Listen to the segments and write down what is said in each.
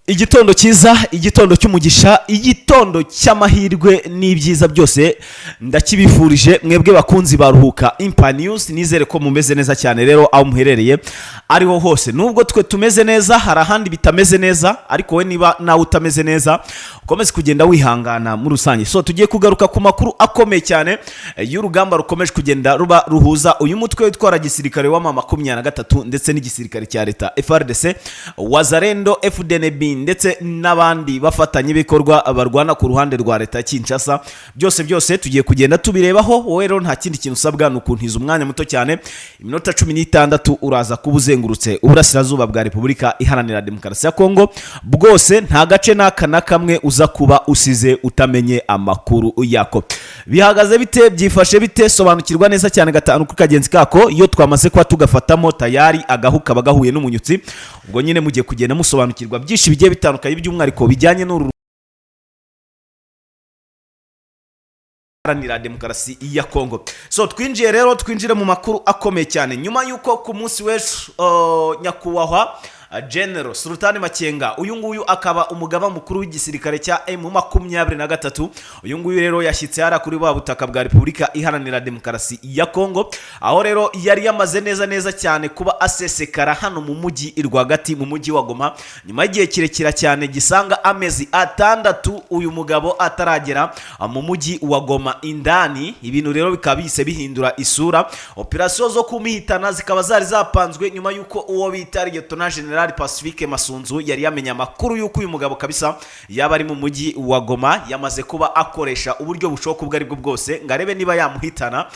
Igitondo cyiza, igitondo cy'umugisha, igitondo cy'amahirwe n'ibyiza byose ndakibifurije mwebwe bakunzi ba Ruhuka Impa News. Nizere ko mumeze neza cyane rero aho muherereye ariho hose. Nubwo twe tumeze neza, hari ahandi bitameze neza, ariko we niba nawe utameze neza, ukomeze kugenda wihangana muri rusange. So tugiye kugaruka ku makuru akomeye cyane y'urugamba rukomeje kugenda ruba ruhuza uyu mutwe witwara gisirikare wa M23 ndetse n'igisirikare cya leta FARDC, Wazalendo, FDNB ndetse n'abandi bafatanyabikorwa barwana ku ruhande rwa leta ya Kinshasa. Byose byose tugiye kugenda tubirebaho. Wowe rero nta kindi kintu usabwa, ni ukuntiza umwanya muto cyane, iminota 16, uraza kuba uzengurutse uburasirazuba bwa Repubulika Iharanira Demokarasi ya Kongo bwose. Nta gace n'aka na kamwe uza kuba usize utamenye amakuru yako. Bihagaze bite? Byifashe bite? Sobanukirwa neza cyane gatanu kuri kagenzi kako. Iyo twamaze kuba tugafatamo tayari, agahu kaba gahuye n'umunyutsi. Ubwo nyine mugiye kugenda musobanukirwa byinshi bigiye bitandukanye, by'umwihariko bijyanye n'uru iharanira demokarasi ya Kongo. So twinjiye rero, twinjire mu makuru akomeye cyane nyuma y'uko ku munsi w'ejo nyakubahwa General Sultani Makenga, uyu nguyu akaba umugaba mukuru w'igisirikare cya M23, uyu nguyu rero yashyitse hariya kuri bwa butaka bwa Repubulika Iharanira Demokarasi ya Kongo, aho rero yari yamaze neza neza cyane kuba asesekara hano mu mujyi rwagati, mu mujyi wa Goma, nyuma y'igihe kirekire cyane gisanga amezi 6 uyu mugabo ataragera mu mujyi wa Goma indani. Ibintu rero bikaba bihise bihindura isura, operasiyo zo kumihitana zikaba zari zapanzwe nyuma y'uko uwo bita Lieutenant General Pacifique Masunzu yari yamenye amakuru y'uko uyu mugabo kabisa yaba ari mu mujyi wa Goma, yamaze kuba akoresha uburyo bushoboka ubwo aribwo bwose ngo arebe niba yamuhitana.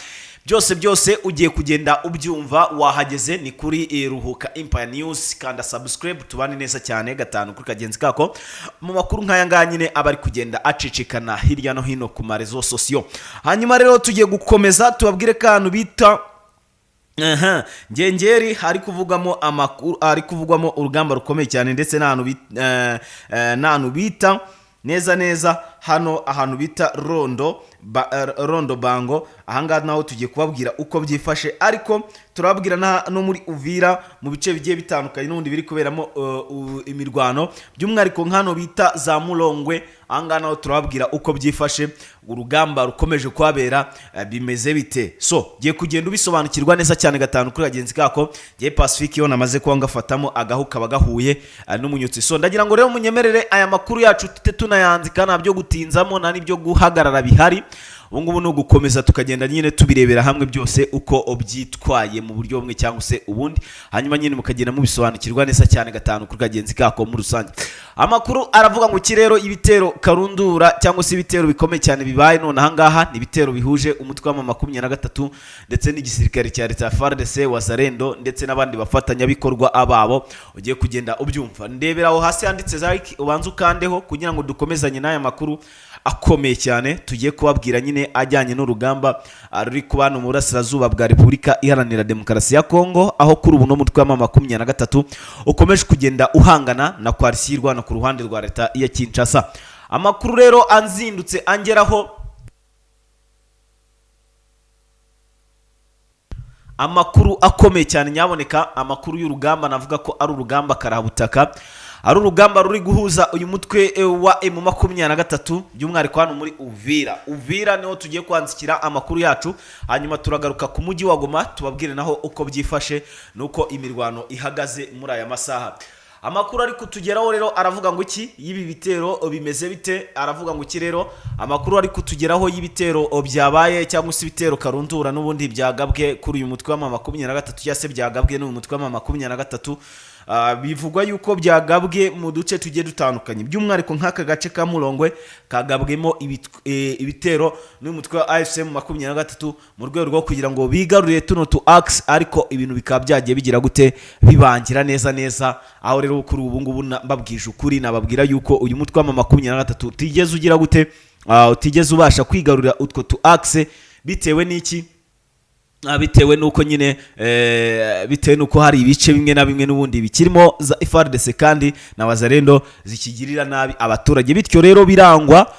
Byose byose ugiye kugenda ubyumva. Wahageze, ni kuri Ruhuka Empire News. Kanda subscribe, tubane neza cyane gatanu kuri kagenzi kako mu makuru nk'aya ngaya nyine aba ari kugenda acicikana hirya no hino ku ma réseaux sociaux. Hanyuma rero tugiye gukomeza tubabwire kantu bita aha Ngengeri, hari kuvugamo amakuru, hari kuvugwamo urugamba rukomeye cyane, ndetse n'ahantu bita neza neza hano ahantu bita Rondo Bango. Ahangaha naho tugiye kubabwira uko byifashe, ariko turababwira no muri Uvira, mu bice bigiye bitandukanye n'ubundi biri kuberamo imirwano, by'umwihariko nk'hano bita za Murongwe. Ahangaha naho turababwira uko byifashe, urugamba rukomeje kuhabera, bimeze bite. So giye kugenda ubisobanukirwa neza cyane gatanu kuri kagenzi kako. Ngiye Pacifique, iyo namaze kuba ngafatamo, agahu kaba gahuye n'umunyutsi. So ndagira ngo rero munyemerere aya makuru yacu tute tunayanzika, nta byo gutinzamo, nta n'ibyo guhagarara bihari. Ubu ngubu ni ugukomeza tukagenda nyine tubirebera hamwe byose uko byitwaye mu buryo bumwe cyangwa se ubundi, hanyuma nyine mukagenda mubisobanukirwa neza cyane gatanu kuri kagenzi kako. Muri rusange amakuru aravuga ngo iki rero? Ibitero karundura cyangwa se ibitero bikomeye cyane bibaye none ahangaha ni ibitero bihuje umutwe wa 23 ndetse n'igisirikare cya leta ya FARDC, Wazalendo ndetse n'abandi bafatanyabikorwa ababo. Ugiye kugenda ubyumva. Ndebera aho hasi handitse like, ubanze ukandeho kugira ngo dukomezanye n'aya makuru akomeye cyane tugiye kubabwira nyine ajyanye n'urugamba ruri kuba hano mu burasirazuba bwa Repubulika Iharanira Demokarasi ya Kongo, aho kuri ubu n'umutwe wa 23 ukomeje kugenda uhangana na coalition irwana ku ruhande rwa leta ya Kinshasa. Amakuru rero anzindutse angeraho, amakuru akomeye cyane nyaboneka, amakuru y'urugamba, navuga ko ari urugamba karahabutaka, ari urugamba ruri guhuza uyu mutwe wa M23, by'umwihariko hano muri Uvira. Uvira niho tugiye kwandikira amakuru yacu, hanyuma turagaruka ku mujyi wa Goma tubabwire naho uko byifashe nuko imirwano ihagaze muri aya masaha. Amakuru ari kutugeraho rero aravuga ngo iki y'ibi bitero bimeze bite? Aravuga ngo iki rero? Amakuru ari kutugeraho y'ibitero byabaye cyangwa se ibitero karundura n'ubundi byagabwe kuri uyu mutwe wa 23 cyangwa se byagabwe n'uyu mutwe wa 23, bivugwa yuko byagabwe mu duce tugiye dutandukanye, by'umwihariko nk'aka gace ka Murongwe kagabwemo ibitero n'uyu mutwe wa AFC M23 mu rwego rwo kugira ngo bigarurire tuno tu axe, ariko ibintu bikaba byagiye bigira gute? Bibangira neza neza. Aho rero kuri ubu ngubu mbabwije ukuri, nababwira yuko uyu mutwe wa 23 utigeze ugira gute? Utigeze ubasha kwigarurira utwo tu axe. Bitewe n'iki? Bitewe nuko nyine bitewe nuko hari ibice bimwe na bimwe n'ubundi bikirimo za FARDC kandi na Wazalendo zikigirira nabi abaturage. Bityo rero birangwa,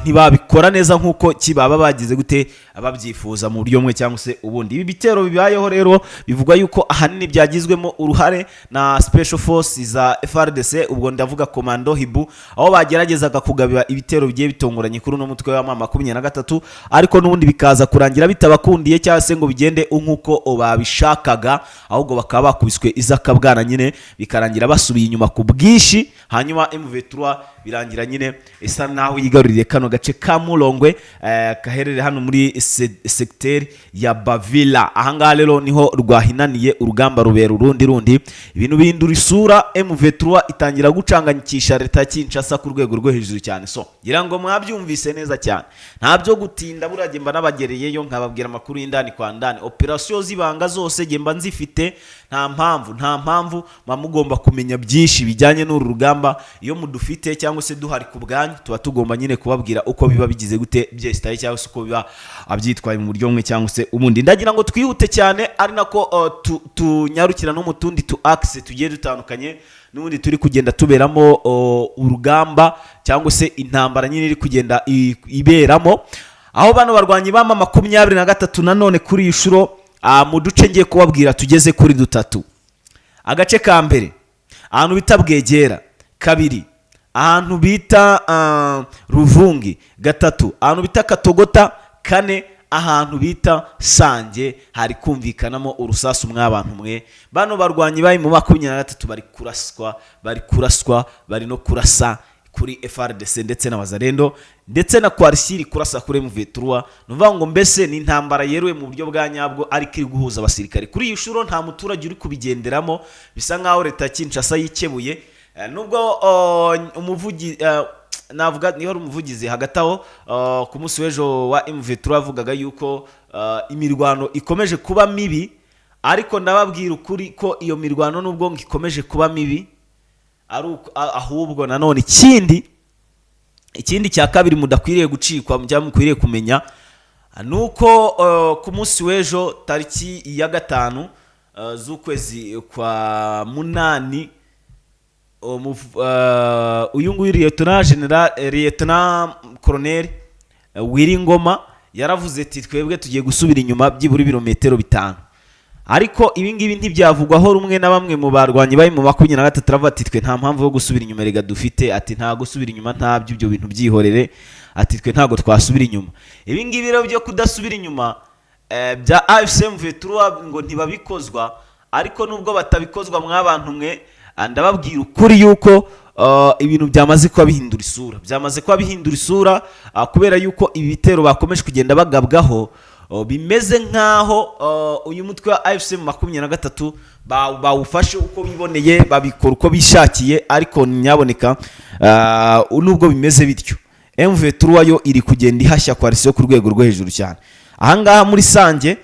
ntibabikora neza nk'uko kibaba bagize gute babyifuza mu buryo bumwe cyangwa se ubundi. Ibi bitero bibayeho rero bivugwa yuko ahanini byagizwemo uruhare na Special Force za FARDC, ubwo ndavuga Commando Hibu, aho bageragezaga kugaba ibitero bigiye bitunguranye kuri uno mutwe wa M23, ariko n'ubundi bikaza kurangira bitabakundiye cyangwa se ngo bigende nk'uko babishakaga, ahubwo bakaba bakubiswe izakabwana nyine, bikarangira basubiye inyuma ku bwinshi. Hanyuma M23 birangira nyine isa naho yigaruriye kano gace ka Mulongwe, kaherereye hano muri secteur ya Bavila. Ahangaha rero niho rwahinaniye urugamba, rubera urundi rundi, ibintu bihindura isura, M23 itangira gucanganyikisha leta ya Kinshasa ku rwego rwo hejuru cyane. So ngira ngo mwabyumvise neza cyane, nta byo gutinda. Buriya mba nabagereyeyo nkababwira amakuru y'indani kwa ndani, operasiyo z'ibanga zose njye mba nzifite. Nta mpamvu muba mugomba kumenya byinshi bijyanye n'uru rugamba. Iyo mudufite cyangwa se duhari ku bwanyu, tuba tugomba nyine kubabwira uko biba bigize gute byesitaye, cyangwa se uko biba byitwaye mu buryo bumwe cyangwa se ubundi. Ndagira ngo twihute cyane, ari nako tunyarukira no mu tundi tu axe tugiye dutandukanye n'ubundi turi kugenda tuberamo urugamba cyangwa se intambara nyine iri kugenda iberamo, aho bano barwanyi bama 23 nanone kuri iyi nshuro, mu duce ngiye kubabwira tugeze kuri dutatu. Agace ka mbere, ahantu bita Bwegera; kabiri, ahantu bita Ruvungi; gatatu, ahantu bita Katogota; kane, ahantu bita Sange. Hari kumvikanamo urusasu mw'abantu mwe. Bano barwanyi bari mu 23 bari kuraswa, bari kuraswa, bari no kurasa kuri FARDC ndetse na Wazalendo ndetse na coalition iri kurasa kuri M23. Ni ukuvuga ngo mbese ni intambara yeruye mu buryo bwa nyabwo, ariko iri guhuza abasirikare. Kuri iyi nshuro nta muturage uri kubigenderamo, bisa nkaho leta ya Kinshasa yikebuye. Nubwo umuvugi, navuga niba ari umuvugizi hagati aho, ku munsi w'ejo wa M23 yavugaga yuko imirwano ikomeje kuba mibi, ariko ndababwira ukuri ko iyo mirwano nubwo ngo ikomeje kuba mibi, ari ahubwo nanone ikindi cya kabiri mudakwiriye gucikwa cyangwa mukwiriye kumenya ni uko ku munsi w'ejo tariki ya 5 z'ukwezi kwa munani, uyu nguyu Lieutenant General, Lieutenant Colonel Willy Ngoma yaravuze ati: "Twebwe tugiye gusubira inyuma byibura ibirometero 5." Ariko ibi ngibi ntibyavugwaho rumwe na bamwe mu barwanyi bari mu 23. Aravuga ati: "Twe nta mpamvu yo gusubira inyuma rega dufite." Ati: "Nta gusubira inyuma, ntabyo, ibyo bintu byihorere." Ati: "Twe ntabwo twasubira inyuma." Ibi ngibi rero byo kudasubira inyuma bya AFC M23 ngo ntibabikozwa, ariko nubwo batabikozwa mw'abantu mwe, ndababwira ukuri yuko ibintu byamaze kuba bihindura isura, byamaze kuba bihindura isura, kubera yuko ibi bitero bakomeje kugenda bagabwaho, bimeze nk'aho uyu mutwe wa AFC 23 bawufashe uko biboneye, babikora uko bishakiye. Ariko nyaboneka, nubwo bimeze bityo, M23 yo iri kugenda ihashya coalition ku rwego rwo hejuru cyane. Ahangaha muri Sange,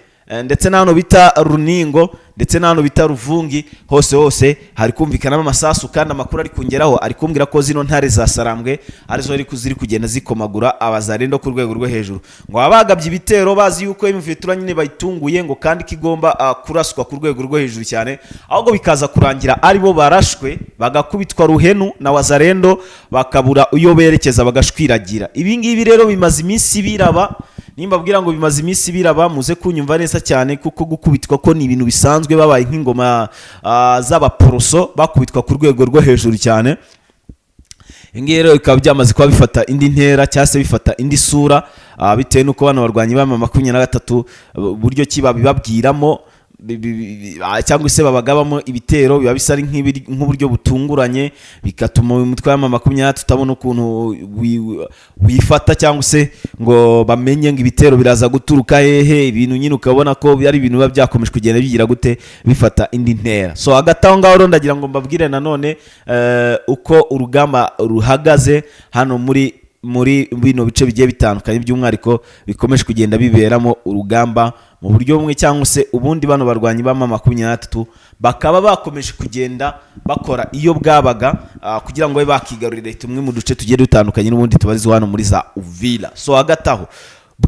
ndetse n'hano bita Runingo, ndetse n'hano bita Ruvungi, hose hose hari kumvikanamo amasasu, kandi amakuru ari kungeraho ari kumbwira ko zino ntare za Sarambwe arizo ziri kugenda zikomagura Abazarendo ku rwego rwo hejuru. Ngo baba bagabye ibitero bazi yuko M23 nyine bayitunguye, ngo kandi ko igomba kuraswa ku rwego rwo hejuru cyane, ahubwo bikaza kurangira aribo barashwe, bagakubitwa ruhenu na Wazarendo, bakabura iyo berekeza, bagashwiragira. Ibi ngibi rero bimaze iminsi biraba. Nimba abwira ngo bimaze iminsi biraba, muze kunyumva neza cyane, kuko gukubitwa ko ni ibintu bisanzwe, babaye nk'ingoma z'abaporoso, bakubitwa ku rwego rwo hejuru cyane. Ibi ngibi rero bikaba byamaze kuba bifata indi ntera cyangwa se bifata indi sura, bitewe n'uko bano barwanyi ba 23 uburyo ki babibabwiramo cyangwa se babagabamo ibitero biba bisa ari nk'uburyo butunguranye, bigatuma uyu mutwe wa 23 utabona ukuntu wifata cyangwa se ngo bamenye ngo ibitero biraza guturuka hehe. Ibintu nyine ukabona ko ari ibintu biba byakomeje kugenda bigira gute, bifata indi ntera. So hagati aho ngaho rero ndagira ngo mbabwire nanone uko urugamba ruhagaze hano muri bino bice bigiye bitandukanye, by'umwihariko bikomeje kugenda biberamo urugamba mu buryo bumwe cyangwa se ubundi. Bano barwanyi ba 23 bakaba bakomeje kugenda bakora iyo bwabaga kugira ngo babe bakigarurira tumwe mu duce tugiye dutandukanye n'ubundi tubarizwa hano muri za Uvira. So hagati aho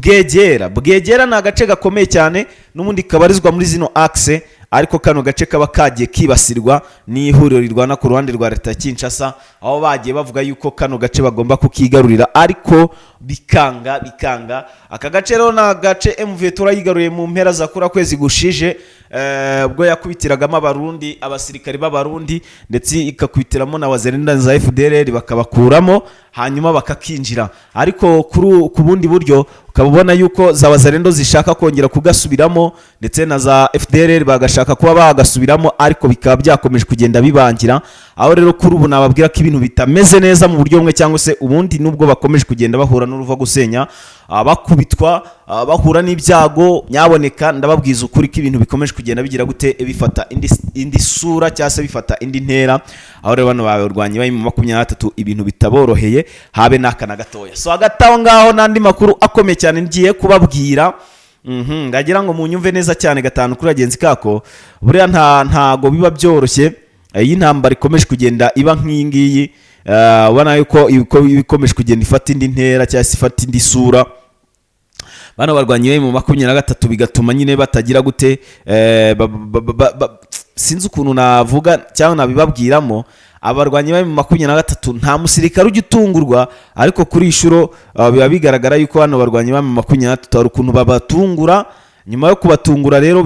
Bwegera. Bwegera ni agace gakomeye cyane n'ubundi kabarizwa muri zino axe, ariko kano gace kaba kagiye kibasirwa n'ihuriro rirwana ku ruhande rwa leta ya Kinshasa, aho bagiye bavuga yuko kano gace bagomba kukigarurira, ariko bikanga bikanga. Aka gace rero ni agace M23 yigaruriye mu mpera za kura kwezi gushije, ubwo yakubitiragamo Abarundi, abasirikari b'Abarundi, ndetse ikakubitiramo na Wazalendo za FDLR, bakabakuramo hanyuma bakakinjira. Ariko ku bundi buryo ukaba ubona yuko za Wazalendo zishaka kongera kugasubiramo, ndetse na za FDLR bagashaka kuba bagasubiramo, ariko bikaba byakomeje kugenda bibangira. Aho rero kuri ubu nababwira ko ibintu bitameze neza mu buryo bumwe cyangwa se ubundi, nubwo bakomeje kugenda bahura n'uruva gusenya, bakubitwa, bahura n'ibyago. Nyaboneka ndababwiza ukuri ko ibintu bikomeje kugenda bigira gute, bifata indi sura cyangwa se bifata indi ntera. Aho rero bano barwanyi bari mu 23 ibintu bitaboroheye habe n'aka na gatoya. So hagati aho ngaho n'andi makuru akomeye cyane ngiye kubabwira, ndagira ngo munyumve neza cyane gatanu kuri bagenzi kako. Buriya ntago biba byoroshye iyo intambara ikomeje kugenda iba nk'iyi ngiyi, ubona yuko ikomeje kugenda ifata indi ntera cyangwa se ifata indi sura. Bano barwanyi bari mu 23 bigatuma nyine batagira gute, sinzi ukuntu navuga cyangwa nabibabwiramo. Abarwanyi bari mu 23 nta musirikare ujya utungurwa, ariko kuri iyi nshuro biba bigaragara yuko bano barwanyi bari mu 23 hari ukuntu babatungura. Nyuma yo kubatungura rero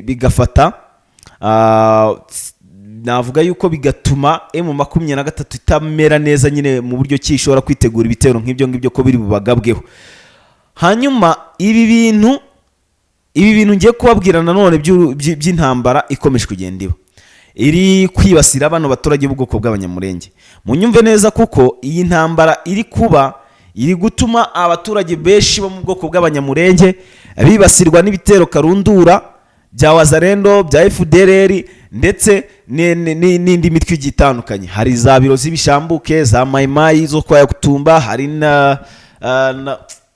bigafata, navuga yuko bigatuma M23 itamera neza nyine mu buryo ki ishobora kwitegura ibitero nk'ibyo ngibyo ko biri bubagabweho. Hanyuma ibi bintu ngiye kubabwira nanone by'intambara ikomeje kugenda iba iri kwibasira bano baturage b'ubwoko bw'Abanyamurenge, munyumve neza, kuko iyi ntambara iri kuba iri gutuma abaturage benshi bo mu bwoko bw'Abanyamurenge bibasirwa n'ibitero karundura bya Wazalendo, bya FDLR, ndetse n'indi mitwe igiye itandukanye. Hari za biro z'ibishambuke, za Mayimayi zo kwa Yakutumba, hari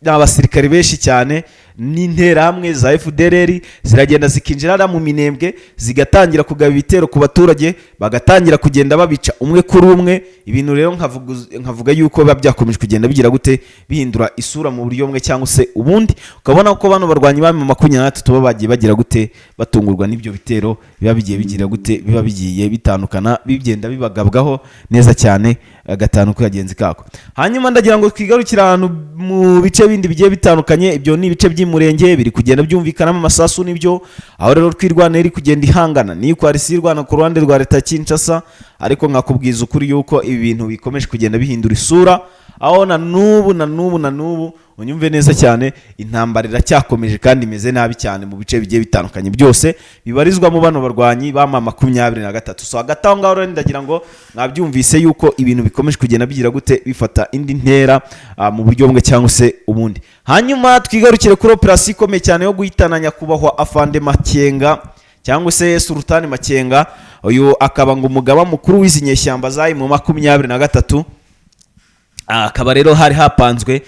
n'abasirikari benshi cyane n'interahamwe za FDLR ziragenda zikinjira hariya mu Minembwe, zigatangira kugaba ibitero ku baturage, bagatangira kugenda babica umwe kuri umwe. Ibintu rero nkavuga yuko biba byakomeje kugenda bigira gute, bihindura isura mu buryo bumwe cyangwa se ubundi. Ukabona ko bano barwanyi ba 23 baba bagiye bagira gute, batungurwa n'ibyo bitero biba bigiye bigira gute, biba bigiye bitandukana, bigenda bibagabwaho neza cyane, gatanu ku kagenzi kako. Hanyuma ndagira ngo twigarukire ahantu mu bice bindi bigiye bitandukanye. Ibyo ni ibice by'Imurenge biri kugenda byumvikanamo amasasu n'ibyo. Aho rero Twirwana iri kugenda ihangana niyo coalition irwana ku ruhande rwa leta ya Kinshasa, ariko nkakubwiza ukuri yuko ibi bintu bikomeje kugenda bihindura isura, aho na n'ubu na n'ubu na n'ubu, unyumve neza cyane, intambara iracyakomeje kandi imeze nabi cyane mu bice bigiye bitandukanye byose bibarizwamo bano barwanyi ba 23. So hagati aho ngaho rero ndagira ngo mwabyumvise yuko ibintu bikomeje kugenda bigira gute, bifata indi ntera, mu buryo bumwe cyangwa se ubundi. Hanyuma twigarukire kuri operasiyo ikomeye cyane yo guhitana nyakubahwa Afande Makenga cyangwa se Sultani Makenga. Uyu akaba ngo umugaba mukuru w'izi nyeshyamba za M23. Akaba rero hari hapanzwe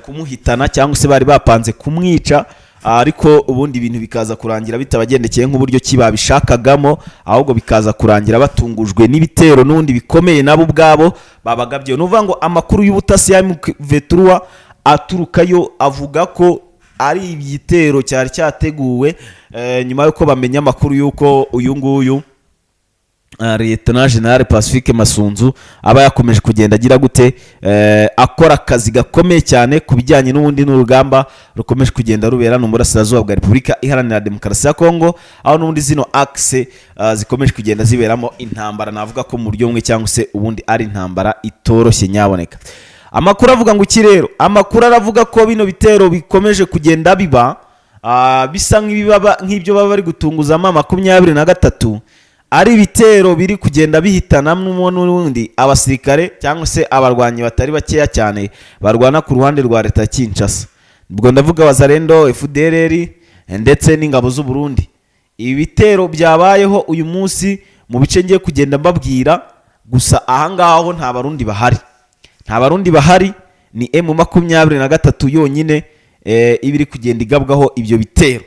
kumuhitana cyangwa se bari bapanze kumwica, ariko ubundi ibintu bikaza kurangira bitabagendekeye nk'uburyo ki babishakagamo, ahubwo bikaza kurangira batungujwe n'ibitero n'ubundi bikomeye nabo ubwabo babagabye. Ni ukuvuga ngo amakuru y'ubutasi ya M23 aturukayo avuga ko ari igitero cyari cyateguwe, nyuma y'uko bamenya amakuru y'uko uyu nguyu Lieutenant General Pacifique Masunzu aba yakomeje kugenda agira gute, akora akazi gakomeye cyane ku bijyanye n'ubundi n'urugamba rukomeje kugenda rubera mu burasirazuba bwa Repubulika Iharanira Demokarasi ya Kongo, aho n'ubundi zino axe zikomeje kugenda ziberamo intambara. Navuga ko mu buryo bumwe cyangwa se ubundi ari intambara itoroshye nyaboneka. Amakuru avuga ngo iki rero? Amakuru aravuga ko bino bitero bikomeje kugenda biba, bisa nk'ibibaba nk'ibyo baba bari gutunguzamo 23, ari ibitero biri kugenda bihitanamo n'ubundi abasirikare cyangwa se abarwanyi batari bakeya cyane barwana ku ruhande rwa leta ya Kinshasa. Ubwo ndavuga Wazalendo, FDLR ndetse n'ingabo z'u Burundi. Ibi bitero byabayeho uyu munsi mu bice ngiye kugenda mbabwira, gusa ahangaha ho nta Barundi bahari, nta Barundi bahari, ni M23 yonyine iba iri kugenda igabwaho ibyo bitero,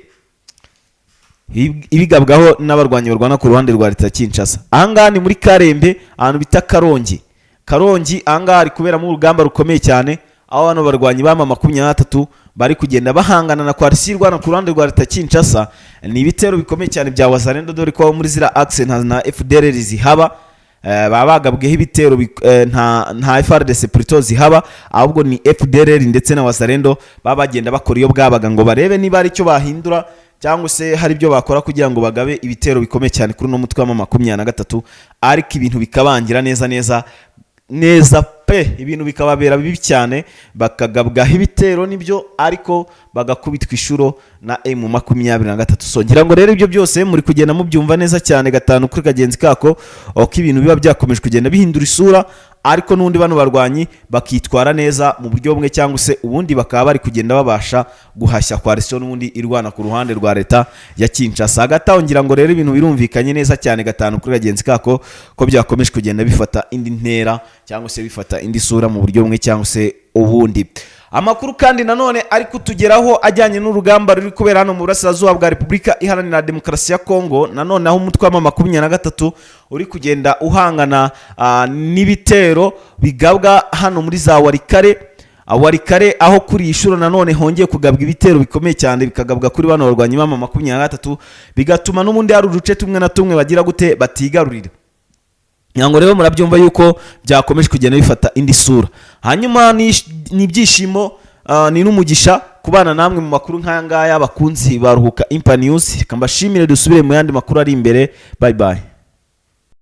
ibigabwaho n'abarwanyi barwana ku ruhande rwa leta ya Kinshasa. Ahangaha ni muri Karembe, ahantu bita Karongi. Karongi ahangaha hari kuberamo urugamba rukomeye cyane, aho bano barwanyi ba M23 bari kugenda bahangana na coalition irwana ku ruhande rwa leta Kinshasa. Ni ibitero bikomeye cyane bya Wazalendo, dore ko muri zira axe nta na FDLR zihaba. Baba bagabweho ibitero nta FARDC plutôt zihaba, ahubwo ni FDLR ndetse na Wazalendo baba bagenda bakora iyo bwabaga ngo barebe niba hari icyo bahindura cyangwa se hari ibyo bakora kugira ngo bagabe ibitero bikomeye cyane kuri uno mutwe wa 23, ariko ibintu bikabangira neza neza neza pe, ibintu bikababera bibi cyane, bakagabwaho ibitero nibyo, ariko bagakubitwa inshuro na M23. So ngira ngo rero ibyo byose muri kugenda mubyumva neza cyane gatanu kuri kagenzi kako, uko ibintu biba byakomeje kugenda bihindura isura, ariko n'ubundi bano barwanyi bakitwara neza mu buryo bumwe cyangwa se ubundi, bakaba bari kugenda babasha guhashya coalition n'ubundi irwana ku ruhande rwa leta ya Kinshasa. Hagati aho ngira ngo rero ibintu birumvikanye neza cyane gatanu kuri kagenzi kako ko byakomeje kugenda bifata indi ntera cyangwa se bifata indi sura mu buryo bumwe cyangwa se ubundi. Amakuru kandi nanone ari kutugeraho ajyanye n'urugamba ruri kubera hano mu burasirazuba bwa Repubulika Iharanira Demokarasi ya Kongo, nanone aho umutwe wa 23 uri kugenda uhangana n'ibitero bigabwa hano muri za Walikale. Walikale, aho kuri iyi shuro nanone hongeye kugabwa ibitero bikomeye cyane, bikagabwa kuri bano barwanyi ba 23, bigatuma n'ubundi hari uduce tumwe na tumwe bagira gute, batigarurira. Ngira rero murabyumva yuko byakomeje kugenda bifata indi sura. Hanyuma ni ibyishimo, ni n'umugisha kubana namwe mu makuru nk'aya ngaya, abakunzi ba Ruhuka Impa News. Reka mbashimire, dusubire mu yandi makuru ari imbere. Bye bye.